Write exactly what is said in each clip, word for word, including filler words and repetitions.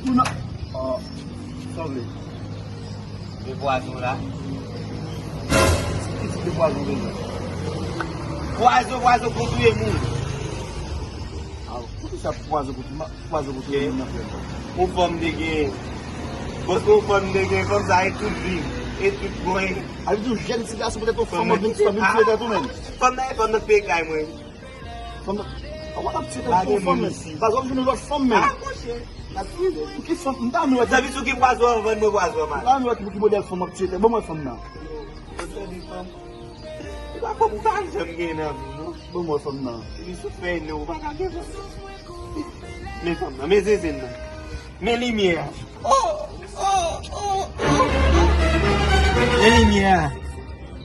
Tou nan. Ah, sa vle. De pwazon la. Ki tip de pwazon w bezwen? Pwazon, pwazon pou touye moun. Ah, poukisa pwazon pou touye, pwazon pou touye moun nan frè m? Yon fanm te gen. Paske yon fanm te gen, fanm sa e tout viv, e tout bon. A vle di yon jèn ti gason poutèt yon fanm ap vin ti fanm vin tiye tèt ou menm. Fanm nan e fanm nan k peye kay mwen. Fanm nan, a w ap tiye tèt ou fanm menm. Baz w ap jwenn yon lòt fanm menm. Ah, monchè. Pou ki fanm? M ta renmen wè. Zanmi, sou ki pwazon w ap vann mwen pwazon, man. M ta renmen wè ki, pou ki modèl fanm w ap tiye tèt. Ban mwen fanm nan. Ou pa konn, ou pa janm gen nan vi, non. Ban mwen fanm nan. Li sou fèy non, ou pa ka gen fanm. Men fanm nan, men zenzenn nan. Men limyè a. Oh, oh, oh, oh, oh. Men limyè a.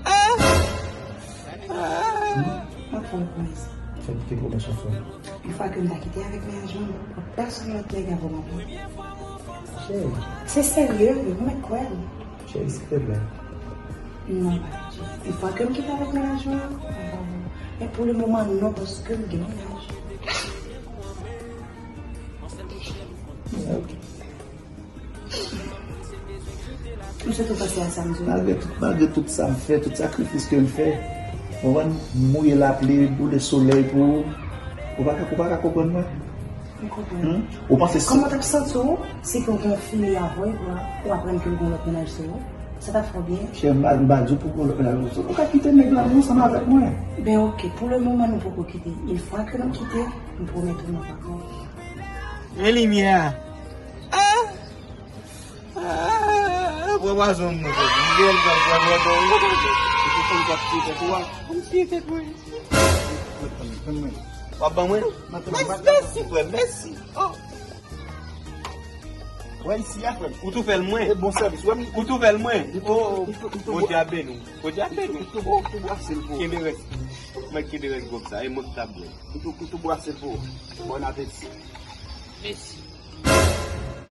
Ah. Ah. M ap fè yon pwomès. Fè m kite pwomès ou fè. Yon fwa ke m ta kite avèk mennaj mwen, m pa pran pèsonn lòt nèg avè w ankò. Cheri. Se serye, wi, ou mèt kwè m. Cheri, silvouplè. Non, pa cheri. Yon fwa ke m kite avèk mennaj mwen, m pa bon. Men pou le moman, non, paske m gen mennaj. Ok. M swete w panse a sa m di w. Malgre tout, malgre tout sa m fè, tout sakrifis ke m fè, w konprann, mouye lapli, boule solèy pou ou, ou pa ka, ou pa ka konprann mwen. M konprann. Hmm? Ou panse si... Kòman w t ap santi w si ke w gen yon fini avè w, ou aprann ke l gen yon lòt mennaj sou ou? Sa t ap fè w byen? Chè, m pa, m pa di w pou w gen yon lòt mennaj sou ou. Ou ka kite nèg la, men ansanm avèk mwen. Ben, ok, pou le moman, nou poko kite. Yon fwa ke nou kite, m pwomèt ou nou pa ka. Men limyè a. Ah! Ah, pran pwazon m non, frè. M gen l pran pwazon. Ou te konn k ap tiye tèt ou a? Konn tiye tèt mwen. W ap ban mwen? Mèsi, mèsi, frè, mèsi. Oh. Wè isi a, frè. Ou tou fè l mwen. E bon sèvis. Wè m. Ou tou fè l mwen. Oh, Bondye ap beni w. Bondye ap beni w. Ou tou, ou tou bwase l pou ou. Kenbe rès. Mwen kenbe rès gwòg sa. E mwen k t ap bwè. Ou tou, ou tou bwase l pou ou. Bon apeti. Mèsi.